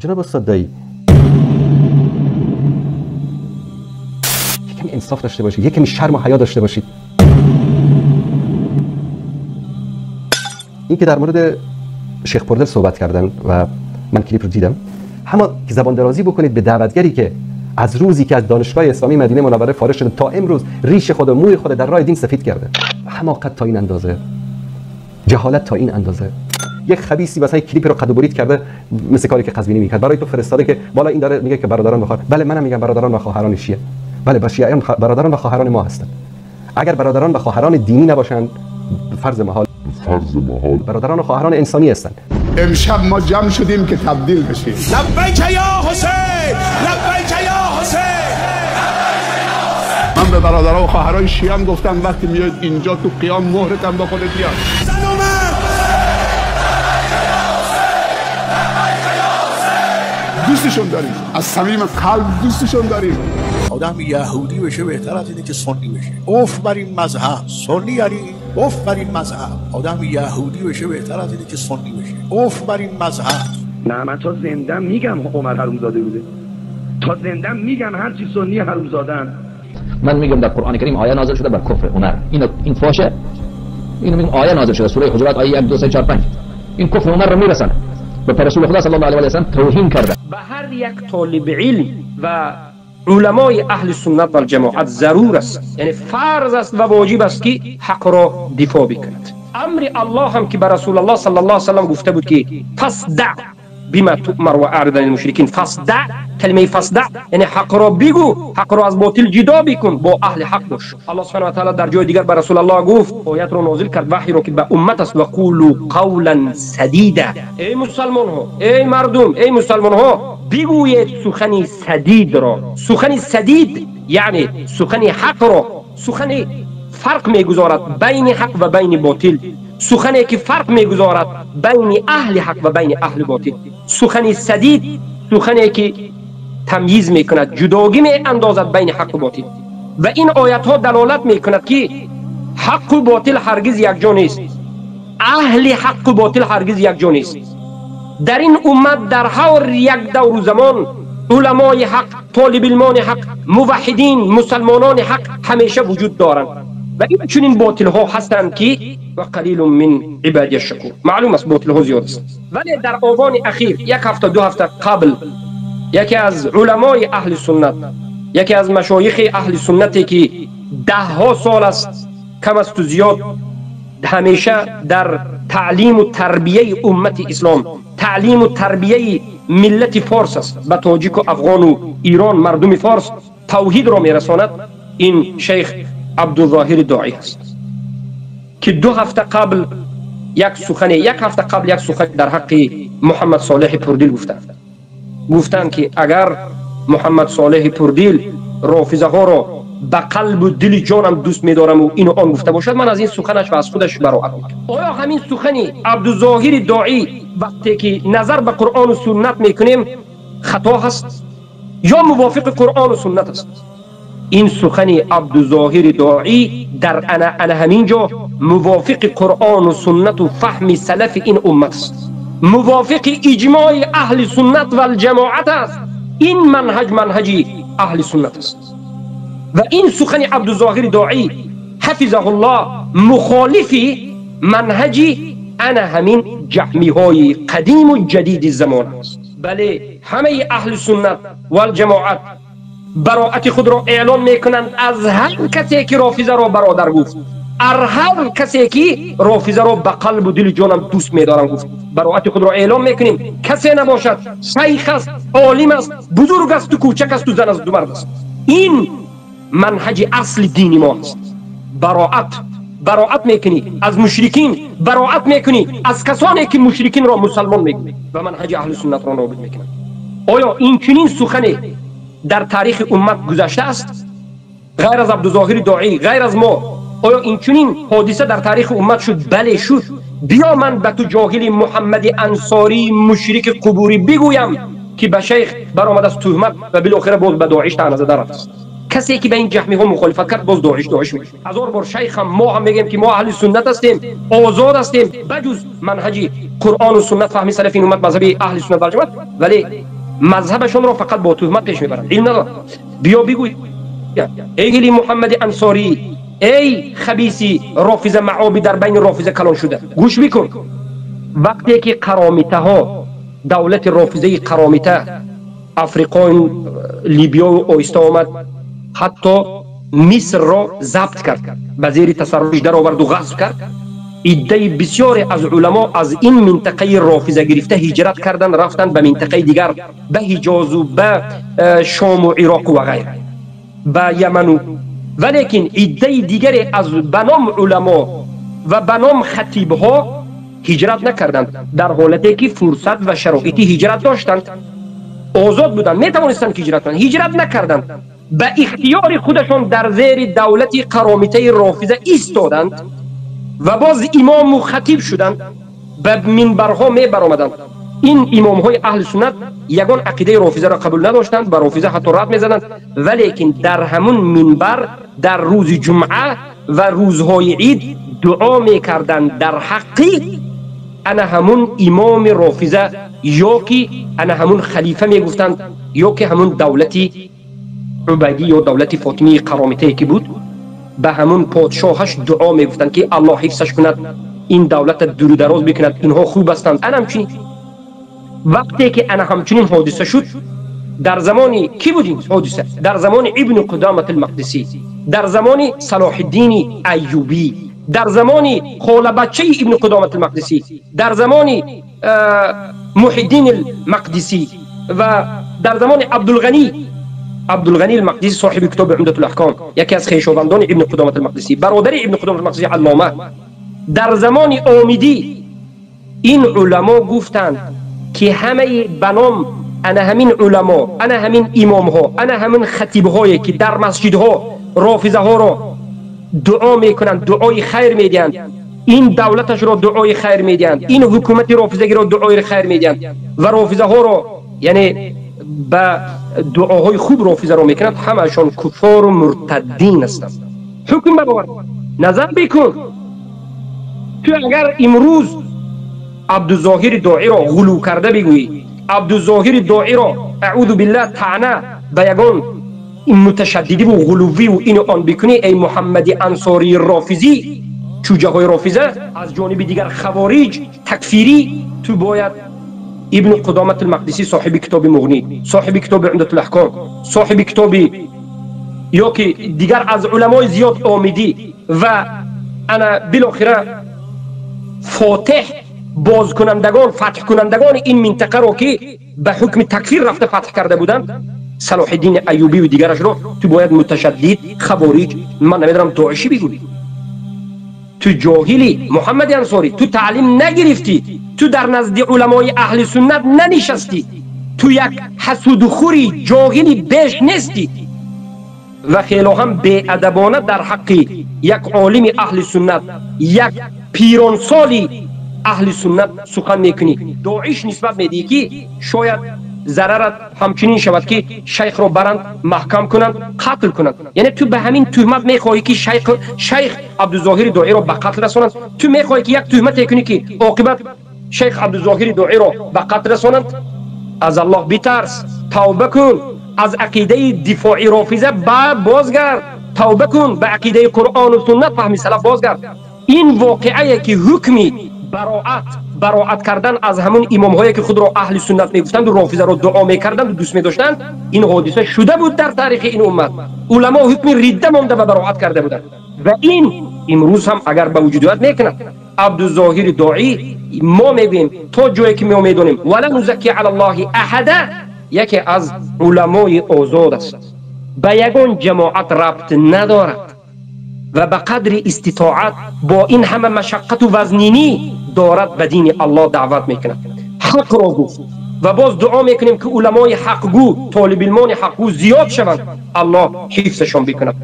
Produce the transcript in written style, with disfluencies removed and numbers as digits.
جناب استاد دایی، یکمی انصاف داشته باشید، یکمی شرم و حیا داشته باشید. این که در مورد شیخ پردل صحبت کردن و من کلیپ رو دیدم، همان که زبان درازی بکنید به دعوتگری که از روزی که از دانشگاه اسلامی مدینه منوره فارغ شده تا امروز ریش خود و موی خود در راه دین سفید کرده. حماقت تا این اندازه، جهالت تا این اندازه. یک خبیثی مثلا کلیپ رو قد و برید کرده، مثل کاری که قزوینی میکرد، برای تو فرستاده که بالا این داره میگه که برادران و خواهر. بله منم میگم برادران و خواهران شیعه. بله با شیعیان برادران و خواهران ما هستند. اگر برادران و خواهران دینی نباشند، فرض محال، برادران و خواهران انسانی هستند. امشب ما جمع شدیم که تبدیل بشیم. لبیک یا حسین، لبیک یا حسین. من به برادران و خواهرای شیعه گفتم وقتی میاد اینجا تو قیام مهرتم با خودت بیار. دوستشون داریم، از صمیم قلب دوستشون داریم. آدم یهودی بشه بهتر از اینه که سنی بشه. اوف بر این مذهب، سنی یعنی اوف بر این مذهب. آدم یهودی بشه بهتر از اینه که سنی بشه. اوف بر این مذهب. نه من تا زندم میگم عمر حرومزاده بوده، تا زندم میگم هر چی سنی حرومزادن. من میگم در قرآن کریم آیه نازل شده بر کفر عمر. این فاشه. اینو میگم آیه نازل شده، سوره حجرات آیه 1 2 3 4 5. این کفر عمر رو میرسن به رسول خدا صلی الله علیه و سلم توهین کرده. به هر یک طالب علم و علمای اهل سنت و جماعت ضرور است، یعنی فرض است و واجب است که حق را دفاع بکند. امر الله هم که به رسول الله صلی الله علیه و سلم گفته بود که فاصدع بما تؤمر و اعرض عن المشرکین. فاصدع، کلمه فاصدع یعنی حق را بگو، حق را از باطل جدا بکن، با اهل حق باش. الله سبحانه و تعالی در جای دیگر به رسول الله گفت، آیت را نازل کرد، وحی را که به امت است، و قولوا قولا سدیدا. ای مسلمان ها، ای مردم، ای مسلمان ها، بگویید سخن سدید را. سخن سدید یعنی سخن حق را، سخن فرق میگذارد بین حق و بین باطل، سخنی که فرق میگذارد بین اهل حق و بین اهل باطل. سخن سدید سخنی که تمییز میکند، جداگی می اندازد بین حق و باطل. و این آیت ها دلالت میکند که حق و باطل هرگز یک جا نیست، اهل حق و باطل هرگز یک جا نیست. در این امت در هر یک دور و زمان علمای حق، طالب علمان حق، موحدین، مسلمانان حق همیشه وجود دارند و این چنین باطل ها هستند که و قلیل من عبادی الشکور. معلوم است باطل ها زیاد است. ولی در آوان اخیر، یک هفته دو هفته قبل، یکی از علمای اهل سنت، یکی از مشایخ اهل سنتی که ده ها سال است کم است و زیاد همیشه در تعلیم و تربیه امت اسلام، تعلیم و تربیه ملت فارس است، به تاجیک و افغان و ایران مردم فارس توحید را میرساند، این شیخ عبدالظاهر داعی است که دو هفته قبل یک سخن، یک هفته قبل یک سخن در حق محمد صالح پردیل گفتند. گفتند که اگر محمد صالح پردیل رافضه ها را به قلب و دل جانم دوست می‌دارم و اینو آن گفته باشد، من از این سخنش و از خودش براءت می‌کنم. آیا همین سخنی عبدالظاهر داعی وقتی که نظر به قرآن و سنت میکنیم خطا هست یا موافق قرآن و سنت است؟ این سخن عبدالظاهر داعی در انا همین جا موافق قرآن و سنت و فهم سلف این امت است، موافق اجماع اهل سنت و الجماعت است. این منهج منهج اهل سنت است و این سخن عبدالظاهر داعی حفظه الله مخالف منهج انا همین جهمی های قدیم و جدید زمان است. بله همه اهل سنت و الجماعت براءت خود را اعلان میکنند از هر کسی که رافضه را برادر گفت، هر کسی که رافضه را به قلب و دل جانم دوست میدارم گفت، براءت خود را اعلام میکنیم. کسی نباشد، شیخ است، عالم است، بزرگ است و کوچک است و زن است و مرد است. این منهج اصل دین ما است. براءت، براءت میکنی از مشرکین، براءت میکنی از کسانی که مشرکین را مسلمان میکنی و منهج اهل سنت را نابود میکنند. آیا این چنین سخنی در تاریخ امت گذشته است؟ غیر از عبدالظاهر داعی، غیر از ما، آیا این چنین حادثه در تاریخ امت شد؟ بله شد. بیا من به تو جاهل محمد انصاری مشرک قبوری بگویم که به شیخ برآمد از تهمت و بالاخره باز به داعش طعنه زده رفت. کسی که به این جهمی ها مخالفت کرد باز داعش میشه. هزار بار شیخ هم ما هم میگیم که ما اهل سنت هستیم، آزاد هستیم، بجز منهج قرآن و سنت فهمی سلف این امت مذهبی اهل سنت و جماعت، ولی مذهبشون رو فقط با تهمت پیش میبرند. علم ندارن. بیا بگوی ای گلی محمد انصاری، ای خبیثی رافضه معابی در بین رافضه کلان شده، گوش بکن. وقتی که قرامیته ها، دولت رافضه قرامیته افریقا، لیبیا و آیستا آمد، حتی مصر را ضبط کرد، به زیر تصرفش در آورد و غصب کرد. عده بسیاری از علما از این منطقه رافضه گرفته هجرت کردن، رفتن به منطقه دیگر، به حجاز و به شام و عراق و غیره، به یمن. ولیکن عده دیگری از بنام علما و بنام خطیب ها هجرت نکردند، در حالتی که فرصت و شرایط هجرت داشتند، آزاد بودند، میتوانستند که هجرت کنند، هجرت نکردند، به اختیار خودشان در زیر دولت قرامیته رافضه ایستادند و باز امام و خطیب شدند، به منبرها می برآمدند. این امام های اهل سنت یگان عقیده رافضه را قبول نداشتند، به رافضه حتی رد میزدند، ولیکن در همون منبر در روز جمعه و روزهای عید دعا میکردند در حقی انا همون امام رافضه، یا که انا همون خلیفه میگفتند، یا که همون دولتی عبیدی یا دولت فاطمی قرامیته که بود، به همون پادشاهش دعا میگفتند که الله حفظش کند، این دولت دور دراز بکند، اینها خوب هستند. انا همچنین وقتی که انا همچنین حادثه شد، در زمان کی بود این حادثه؟ در زمان ابن قدامة المقدسی، در زمان صلاح الدین ایوبی، در زمان خاله بچه ابن قدامة المقدسی، در زمان محی الدین المقدسی و در زمان عبدالغنی المقدسی صاحب کتاب عمدة الاحکام، یکی از خویشاوندان ابن قدامة المقدسی، برادر ابن قدامة المقدسی علامه. در زمان آمیدی این علما گفتند که همه بنام انا همین علما، انا همین امام ها، انا همین خطیب هایی که در مسجد ها رافضه ها را دعا میکنند، دعای خیر میدهند، این دولتش را دعای خیر میدهند، این حکومت رافضگی را دعای خیر میدهند و رافضه ها را یعنی به دعاهای خوب رافضه را میکنند، همشان کفار و مرتدین هستند. حکم برآورد. نظر بکن تو اگر امروز عبدالظاهر داعی را غلو کرده بگویی، عبدالظاهر داعی را اعوذ بالله طعنه به یگان متشددی و غلوی و این آن بکنی، ای محمد انصاری رافضی، چوجه های رافضه، از جانب دیگر خوارج تکفیری، تو باید ابن قدامة المقدسی صاحب کتاب مغنی، صاحب کتاب عمدة الاحکام، صاحب کتاب یا که دیگر از علمای زیاد آمیدی و انا بالاخره فاتح بازکنندگان، فتح کنندگان این منطقه رو که به حکم تکفیر رفته فتح کرده بودند، صلاح الدین ایوبی و دیگرش رو تو باید متشدد، خوارج، من نمیدونم داعشی بگویی. تو جاهلی محمد انصاری، تو تعلیم نگرفتی، تو در نزد علمای اهل سنت ننشستی، تو یک حسودخوری جاهلی بیش نیستی و خیلی هم بی‌ادبانه در حق یک عالم اهل سنت، یک پیرانسالی اهل سنت سخن میکنی، داعش نسبت میدی که شاید ضررت همچنین شود که شیخ رو برند، محکم کنند، قتل کنند. یعنی تو به همین تهمت میخواهی که شیخ عبدالظاهر داعی رو به قتل رسانند. تو میخواهی که یک تهمت کنی که عاقبت شیخ عبدالظاهر داعی رو به قتل رسانند. از الله بترس، توبه کن، از عقیده دفاعی رافضه بازگرد، توبه کن، به عقیده قرآن و سنت فهم سلف بازگرد. این واقعه که حکمی براعت کردن از همون امام هایی که خود را اهل سنت میگفتند و رافضه را دعا میکردند و دوست میداشتند، این حادثه شده بود در تاریخ این امت. علما حکم رده مانده و براعت کرده بودند و این امروز هم اگر به وجود آید میکند. عبدالظاهر داعی ما میگوییم تا جایی که ما میدونیم ولا نزکی علی الله احدا، یکی از علمای آزاد است، به یگان جماعت ربط ندارد و به قدر استطاعت با این همه مشقت و وزنینی دارد به دین الله دعوت میکند. حق را گفت و باز دعا میکنیم که علمای حقگو، طالب علمان حقگو زیاد شوند، الله حفظشان بکند.